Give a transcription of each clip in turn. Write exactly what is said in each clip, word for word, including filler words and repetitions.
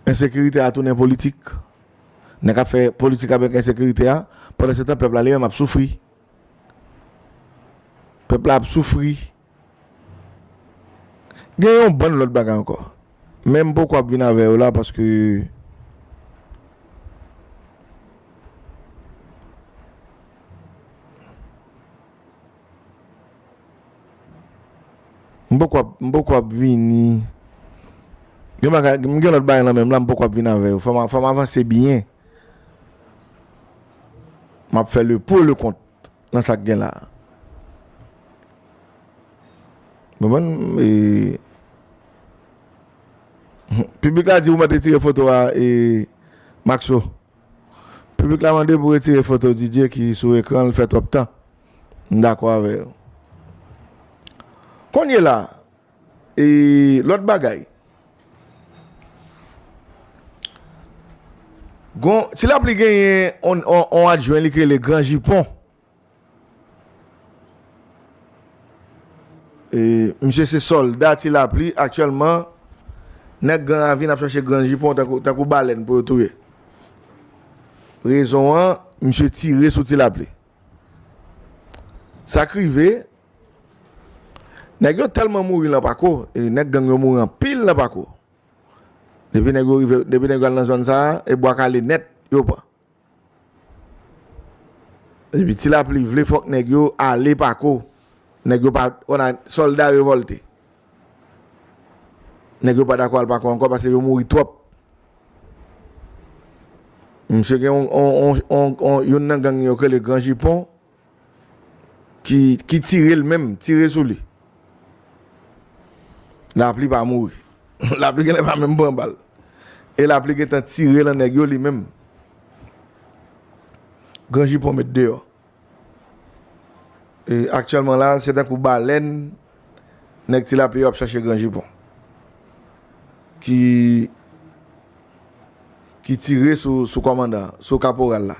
Ensekirite a tounen politik. Nèg ap fè politik avèk ensekirite a. Pandan se tan, pèp la li menm ap soufri. Pèp la ap soufri. Gen yon bann lòt bagay ankò. Men m poko ap vin avè yo la paske m poko ap, m poko ap vini. Gen bagay, m gen lòt bagay nan men m la, m poko ap vin avè yo. Fò m, fò m avanse byen. M ap fè le pour et le contre nan sa k gen la. Konprann? E, piblik la di ou mèt retire foto a, e, Maxo. Piblik la mande pou retire foto Didier ki sou ekran, l fè twòp tan. M dakò avè yo. Kounye la, e, lòt bagay. Gon, Ti Lapli genyen on, on, on adjwen li ki rele Gran Jipon. E, misye se sòlda Ti Lapli. Aktyèlman, nèg Gran Ravin ap chache Gran Jipon tankou, tankou balèn pou yo touye. Rezon an, misye tire sou Ti Lapli. Sa k rive, nèg yo tèlman mouri nan Pako, e nèg gang yo mouri anpil nan Pako. Depi nèg yo rive, depi nèg yo al nan zòn sa a, e Bwa Kale nèt yo pran. Epi Ti Lapli vle fòk nèg yo ale Pako. Nèg yo pa, on a sòlda revòlte. Nèg yo pa dakò al Pako ankò paske yo mouri twòp. Misye gen yon, yon, yon, yon, yon, youn nan gang yo k rele Gran Jipon ki, ki tire l menm, tire sou li. Lapli pa mouri. Lapli genlè pa menm pran bal. E Lapli gentan tire nan nèg yo li menm. Gran Jipon met deyò. E aktyèlman la, se tankou balèn, nèg Ti Lapli yo ap chache Gran Jipon. Ki, ki tire sou, sou kòmandan, sou kaporal la.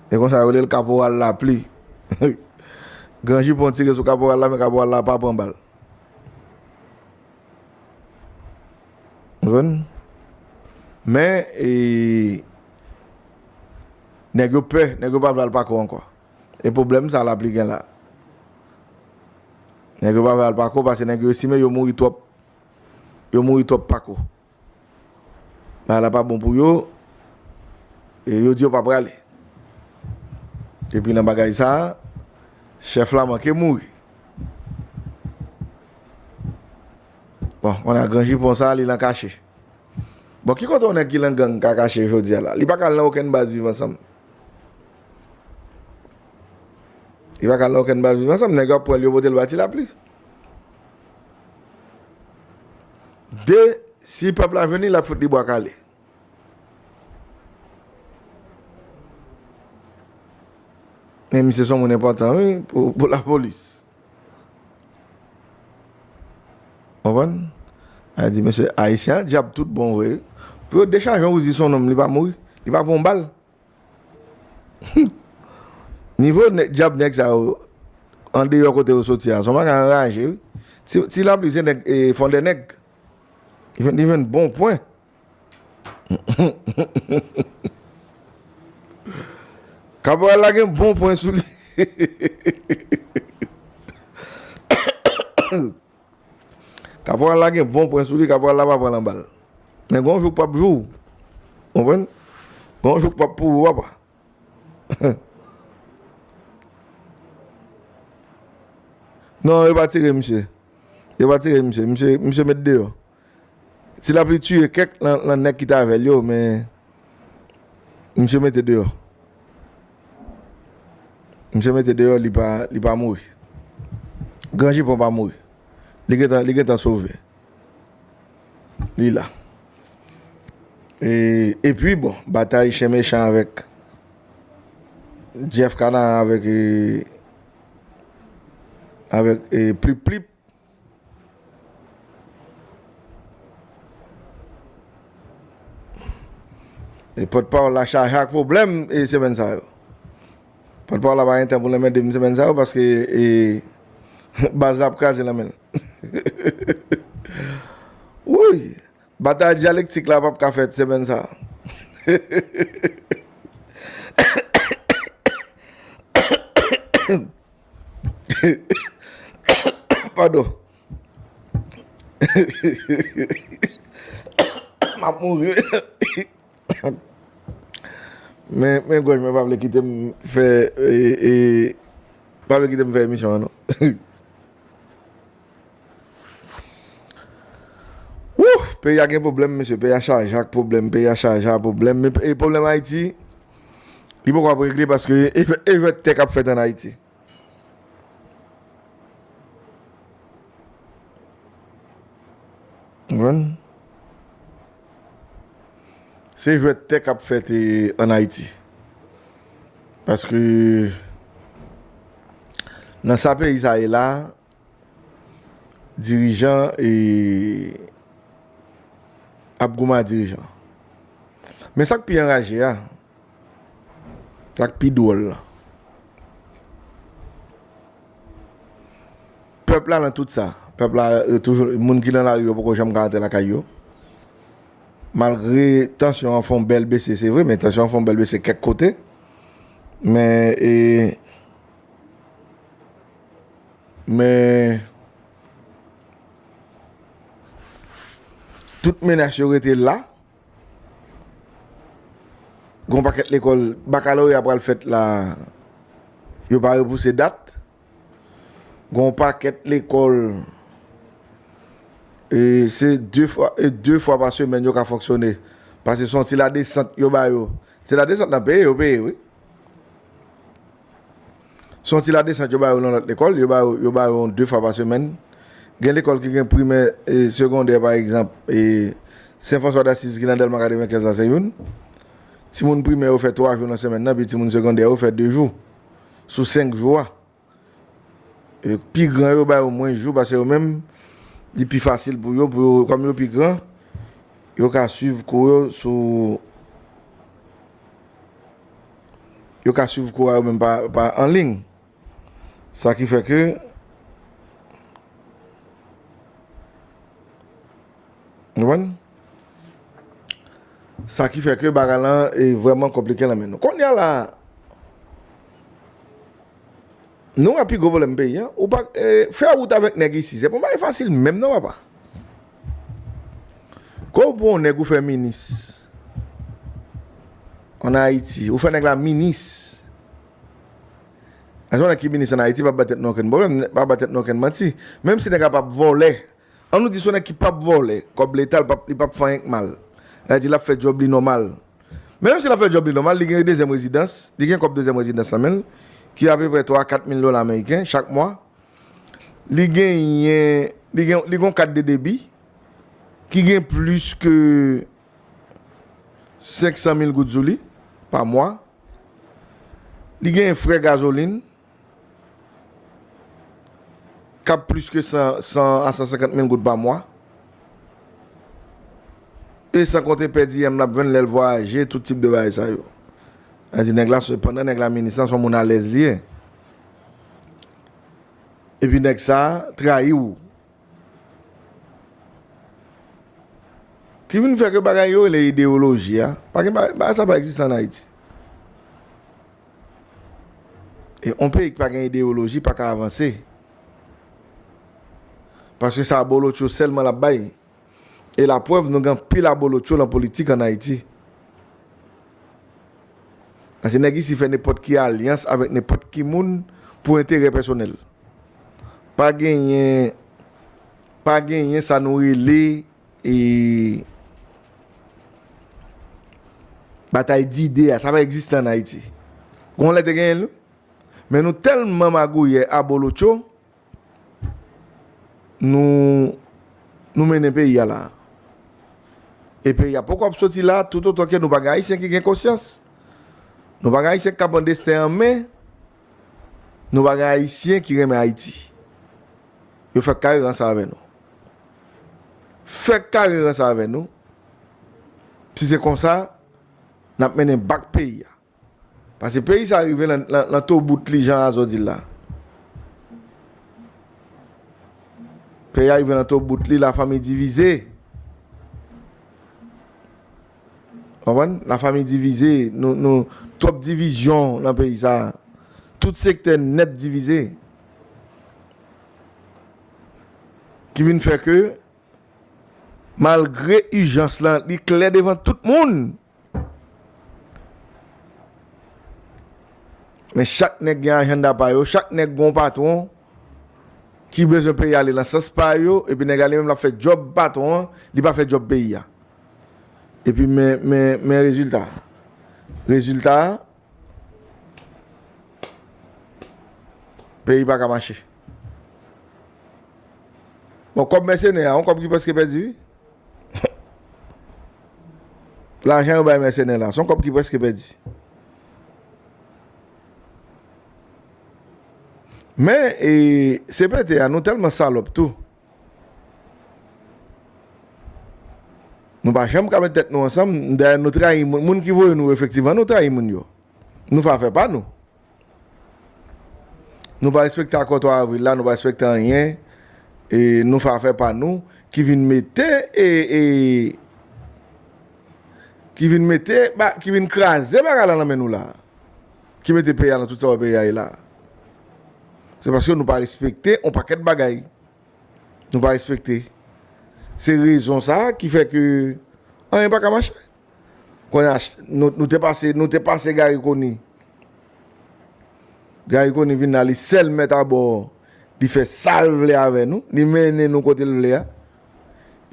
E konsa yo rele l Kaporal Lapli. Gran Jipon tire sou kaporal la, men kaporal la pa pran bal. Konprann? Men, e, nèg yo pè, nèg yo pa vle al Pako ankò. E pwoblèm sa Lapli gen la. Nèg yo pa vle al Pako paske nèg yo estime yo mouri twòp. Yo mouri twòp Pako. Bagay la pa bon pou yo. E yo di yo pa prale. Epi nan bagay sa, chèf la manke mouri. Bon, on a Gran Jipon sa, li nan kache. Bon, ki kote yon nèg ki nan gang ka kache jodi a la? Li pa ka al nan okenn baz Viv Ansanm. Li pa ka al nan okenn baz Viv Ansanm. Nèg yo ap pran l, yo pote l ba Ti Lapli. De, si pèp la vini, l ap fout li Bwa Kale. Men misye se yon moun enpòtan, wi, pou, pou lapolis. Konprann? A di, mesye, ayisyen an dyab tout bon vre. Pou yo dechaje yon Uzi sou nonm, li pa mouri. Li pa pran yon bal. Nivo nè-, dyab nèg sa yo, andeyò kote yo soti a, se yon bagay anraje, wi. Ti, Ti Lapli se nèg, e, fondè nèg. Li jwenn, li jwenn bon pwen. Kaporal la gen bon pwen sou li. Kaporal la gen bon pwen sou li, kaporal la pa pran nan bal. Men gon jou k p ap jou. Konprann? Gon jou k p ap pou ou, papa. Non, yo pa tire misye. Yo pa tire misye. Misye, misye met deyò. Ti Lapli tiye kèk nan, nan nèg ki t avè l yo, men misye mete deyò. Misye mete deyò, li pa, li pa mouri. Gran Jipon pa mouri. Li gentan, li gentan sove. Li la. E, epi, bon, batay chen mechan avèk Jeff Kana, avèk, e, avèk, e, Plip Plip. E pòtpawòl la chaje ak pwoblèm, e, semèn sa yo. Pòtpawòl la pa gen tan pou l anmède m semèn sa yo paske, e, baz la ap kraze nan men l. Wouy! Batay dyalektik la p ap ka fèt semèn sa a. Padon. M ap mouri. Men, men gòj mwen pa vle kite m fè, e, e, pa vle kite m fè emisyon an, non. Wouh! Peyi a gen pwoblèm, mesye. Peyi a chaje ak pwoblèm. Peyi a chaje ak pwoblèm. Men, e pwoblèm Ayiti, li poko ap regle paske e, e jwèt tè k ap fèt ann Ayiti. Konprann? Se jwèt tè k ap fèt, e, ann Ayiti. Paske nan sa peyi sa ye la, dirijan, e, ap goumen ak dirijan. Men sa k pi anraje a, sa k pi dwòl la, pèp la nan tout sa. Pèp la, e, toujou, moun ki nan lari yo poko janm ka rantre lakay yo. Malgre tansyon an fè yon bèl bese, se vre, men tansyon an fè yon bèl bese kèk kote. Men, e, men, tout menas yo rete la. Gon pakèt lekòl, bakaloreya pral fèt la, yo pa repouse dat. Gon pakèt lekòl, e, se de fwa, e, de fwa pa semèn yo ka fonksyone. Paske se yon ti ladesant yo ba yo. Se ladesant nan peye, yo peye, wi. Se yon ti ladesant yo ba yo nan lòt lekòl, yo ba yo, yo ba yo de fwa pa semèn. Gen lekòl ki gen primè, e, segondè, pa egzanp, e, Sen Franswa Dasiz ki nan Dèlma katrevenkenz la, se youn. Timoun primè yo fè twa jou nan semèn nan, epi timoun segondè yo fè de jou sou senk jou a. E pi gran yo ba yo mwens jou, paske yo menm, li pi fasil pou yo, pou yo, kòm yo pi gran, yo ka swiv kou yo sou, yo ka swiv kou a yo menm pa, pa an liy. Sa ki fè ke, nou konprann? Sa ki fè ke bagay lan e vrèman konplike nan men nou. Kounye a la, nou wè pi gwo pwoblèm peyi a, ou pa, e, fè wout avèk nèg isi, se pa yon bagay fasil menm non, papa. Kou ou pran yon nèg ou fè minis ann Ayiti, ou fè nèg la minis. Èske yon nèg ki minis ann Ayiti p ap ba tèt nou okenn pwoblèm, p ap ba tèt nou okenn manti? Menm si nèg la p ap vòlè, ann nou di se yon nèg ki p ap vòlè kòb leta, li p ap, li p ap fè anyen k mal. Sa vle di l ap fè djòb li nòmal. Men menm si l ap fè djòb li nòmal, li gen dezyèm rezidans, li gen kòb dezyèm rezidans nan men l, ki apeprè twa a kat mil dola ameriken chak mwa. Li genyen, li gen, li gen yon kat de debi ki gen plis ke senk san mil goud sou li pa mwa. Li genyen frè gazolin k ap plis ke san, san a san senkant mil goud pa mwa. E san konte pèdi yèm l ap jwenn lè l vwayaje, tout tip de bagay sa yo. Sa di nèg la, se pandan nèg la minis lan, se yon moun alèz li ye. Epi nèg sa a trayi w. Ki vin fè ke bagay yo rele ideyoloji a, pa gen bagay, bagay sa pa egziste ann Ayiti. E yon peyi ki pa gen ideyoloji pa ka avanse. Paske se abolotcho sèlman l ap bay. E laprèv, nou gen anpil abolotcho nan politik ann Ayiti. Paske nèg isi fè nenpòt ki alyans avèk nenpòt ki moun pou enterè pèsonèl. Pa genyen, pa genyen sa nou rele, e, batay dide a, sa pa egziste ann Ayiti. Gon lè te genyen l, wi. Men nou tèlman magouyè, abolotcho, nou, nou mennen peyi a la. E peyi a poko ap soti la, toutotan ke nou pa gen Ayisyen ki gen konsyans. Nou pa gen Ayisyen ki ka pran desten an men. Nou pa gen Ayisyen ki renmen Ayiti. Yo fèk kare ranse avè nou. Fèk kare ranse avè nou. Si se konsa, n ap mennen bak peyi a. Paske peyi sa rive nan, nan, nan to bout li, jan Azo di l la. Peyi a rive nan to bout li, lafanmi divize. Konprann? Lafanmi divize, nou, nou, twòp divizyon nan peyi sa. Tout sektè nèt divize. Ki vin fè ke, malgre ijans lan, li klè devan tout moun. Men chak nèg gen ajanda pa yo, chak nèg gen yon patwon ki bezwen peyi ale nan sans pa yo, epi nèg la li menm l ap fè djòb patwon an, li pa fè djòb peyi a. Epi men, men, men rezilta. Rezilta, peyi pa ka mache. Bon, kòb mèsenè a, yon kòb ki prèske pèdi, wi. Lajan yo bay mèsenè la, se yon kòb ki prèske pèdi. Men, e, C P T a, nou tèlman salòp tou. Nou pa janm ka met tèt nou ansanm, dayè nou trayi moun, moun ki voye nou efektivman, nou trayi moun yo. Nou fè afè pa nou. Nou pa respekte akò twa avril la, nou pa respekte anyen. E nou fè afè pa nou, ki vin mete, e, e, ki vin mete, ba, ki vin kraze bagay la nan men nou la. Ki mete peyi a nan tout sa wè peyi a ye la. Se paske nou pa respekte yon pakèt bagay. Nou pa respekte. Se rezon sa a ki fè ke anyen pa ka mache. Kounye a, nou, nou te pase, nou te pase Garry Conille. Garry Conille vin la, li sèl mèt abò, li fè sa l vle avè nou, li mennen nou kote l vle a,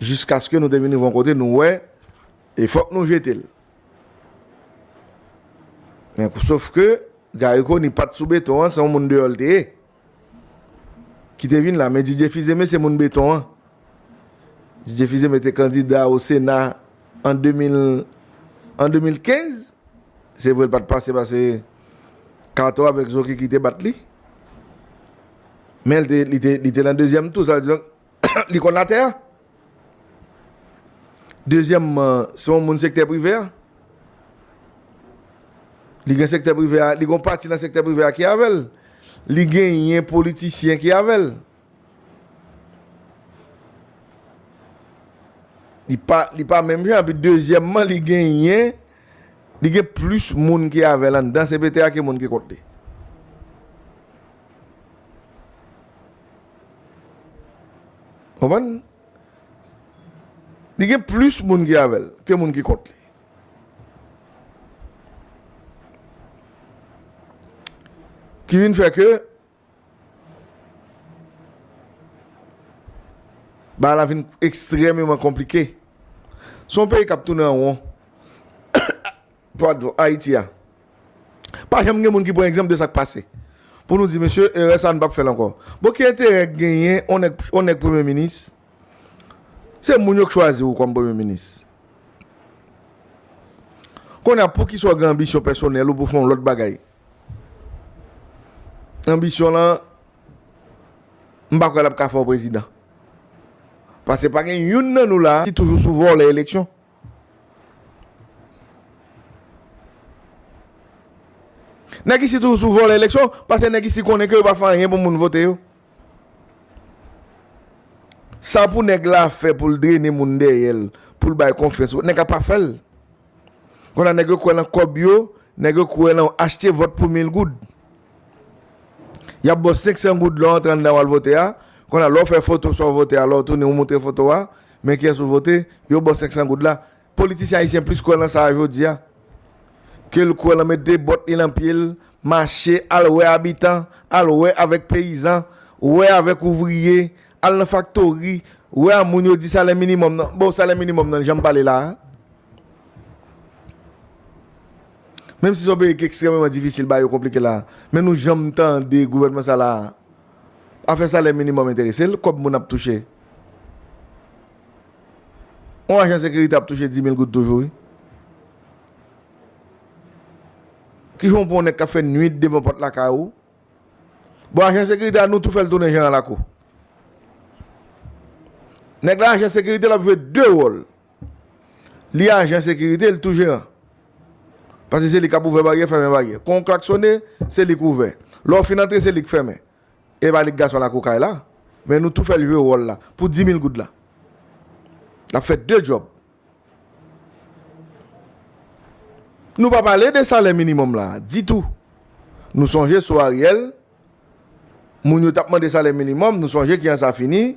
jiskaske nou te vin rive yon kote, nou wè, e fòk nou jete l. Men, sof ke, Garry Conille pa t sou beton an, se yon moun deyò l te ye. Ki te vin la, men Didier Fils-Aimé se moun beton an. Didier Fils-Aimé te kandida o Sena an de mil, an de mil kenz. Se vre, l pa t pase paske Kato avèk Zokiki te bat li. Men l te, li te, li te nan dezyèm tou, sa vle di, li konn latè a. Dezyèmman, se yon moun sektè prive a. Li gen sektè prive a, li gen yon pati nan sektè prive a ki avè l. Li genyen politisyen ki avè l. Li pa, li pa menm jan, epi dezyèmman, li genyen, li gen plis moun ki avè l anndan C P T a ke moun ki kont li. Konprann? Li gen plis moun ki avè l ke moun ki kont li. Ki vin fè ke bagay la vin ekstrèmeman konplike. Se yon peyi k ap tounen an won. Pardon, Ayiti a. Pa janm gen moun ki pran egzanp de sa k pase. Pou nou di, mesye, erè sa a nou p ap fè l ankò. Bon, ki enterè k genyen yon nèg, yon nèg premye minis? Se moun yo k chwazi w kòm premye minis. Kounye a, poukisa w gen anbisyon pèsonèl ou pou fè yon lòt bagay? Anbisyon lan, m pa kwè l ap ka fè w prezidan. Paske pa gen youn nan nou la ki toujou sou vòlè eleksyon. Nèg isi toujou sou vòlè eleksyon, paske nèg isi konnen ke yo pa fè anyen pou moun vote yo. Sa pou nèg la fè pou l drennen moun dèyè l, pou l bay konfyans, nèg la pa fè l. Kounye a nèg yo kwè nan kòb yo, nèg yo kwè nan achte vòt pou mil goud. Y ap ba w senk san goud lè w antre anndan w al vote a. Kounye a lè w fè foto sa w vote a, lè w tounen w montre foto a, men kiyès ou vote, yo ba w senk san goud la. Politisyen ayisyen plis kwè nan sa a jodi a ke l kwè nan mete bòt li nan pye l, mache, al wè abitan, al wè avèk peyizan, wè avèk ouvriye, al nan faktori, wè a moun yo di salè minimòm nan. Bon, salè minimòm nan, jan m pale la a. Menm si se yon peyi ki ekstrèmeman difisil, bagay yo konplike la a, men nou janm tande gouvènman sa la a, afè salè minimòm enterese l, kòb moun ap touche. Yon ajan sekirite ap touche di mil goud toujou, wi. Kijan w pran yon nèg k ap fè nwit devan pòt lakay ou? Bon, ajan sekirite a, nou tou fè l tounen jeran lakou. Nèg la ajan sekirite, l ap jwe de wòl. Li ajan sekirite, li tou jeran. Paske se li k ap ouvè baryè, fèmen baryè. Kon w klaksonnen, se li k ouvè. Lè w fin antre, se li k fèmen. E pa li k gason lakou kay la. Men nou tou fè l jwe wòl la. Pou di mil goud la. L ap fè de djòb. Nou pa pale de salè minimòm la ditou. Nou sonje sou Ariel, moun yo t ap mande salè minimòm, nou sonje kijan sa fini.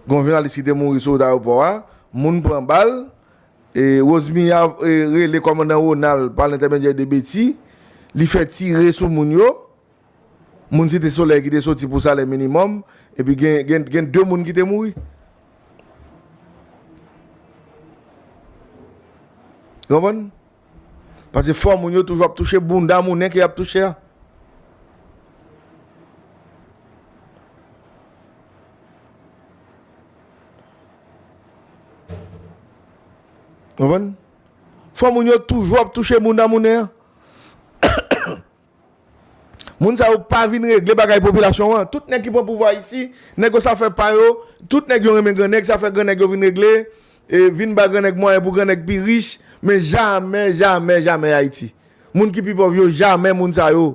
Gen yon jounalis ki te mouri sou wout ayewopò a, moun pran bal, e Rosemia, e, rele kòmandan Ronald pa lentèmedyè de Betty, li fè tire sou moun yo. Moun Site Solèy ki te soti pou salè minimòm, epi gen, gen, gen de moun ki te mouri. Konprann? Paske fò moun yo toujou ap touche bounda mounen ke y ap touche a. Konprann? Fò moun yo toujou ap touche bounda mounen an. Moun sa yo pa vin regle bagay popilasyon an. Tout nèg ki pran pouvwa isi, nèg yo sa fè pa yo, tout nèg yo renmen grannèg, sa fè grannèg yo vin regle, e vin ba grannèg mwayen pou grannèg pi rich, men jamè, jamè, jamè Ayiti. Moun ki pi pòv yo, jamè moun sa yo.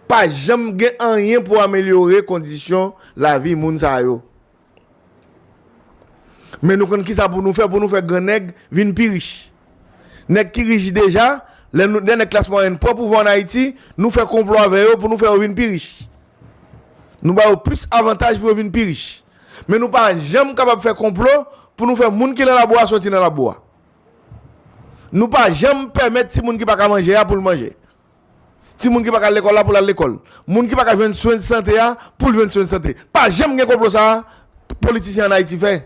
Pa janm gen anyen pou amelyore kondisyon lavi moun sa yo. Men nou konn kisa pou nou fè, pou nou fè grannèg vin pi rich. Nèg ki rich deja, lè nou, lè nèg klas mwayèn pran pouvwa ann Ayiti, nou fè konplo avè yo pou nou fè yo vin pi rich. Nou ba yo plis avantaj pou yo vin pi rich. Men nou pa janm kapab fè konplo pou nou fè moun ki nan labou a soti nan labou a. Nou pa janm pèmèt timoun ki pa ka manje a pou l manje. Timoun ki pa ka al lekòl la pou l al lekòl. Moun ki pa ka jwenn swen sante a pou l jwenn swen sante. Pa janm gen konplo sa a politisyen ann Ayiti fè.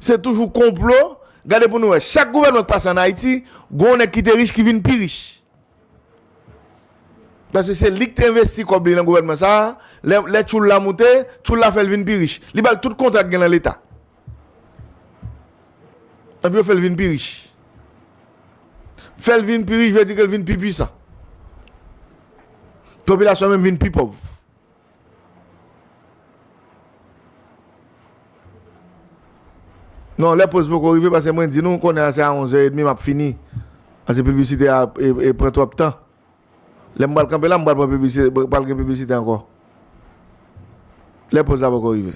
Se toujou konplo. Gade pou nou wè. Chak gouvènman k pase ann Ayiti, gen yon nèg ki te rich ki vin pi rich. Paske se li k te envesti kòb li nan gouvènman sa a. Lè, lè tchoul la moute, tchoul la fè l vin pi rich. Li ba l tout kontra k gen nan Leta. Epi yo fè l vin pi rich. Fè l vin pi rich vle di ke l vin pi pwisan. Popilasyon menm vin pi pòv. Non, lè poz poko rive, paske mwen di nou, konnen an se a onz è edmi m ap fini. Paske piblisite a, e, e pran twòp tan. Lè m pral kanpe la, m pral pran piblisite, pral gen piblisite ankò. Lè poz la poko rive.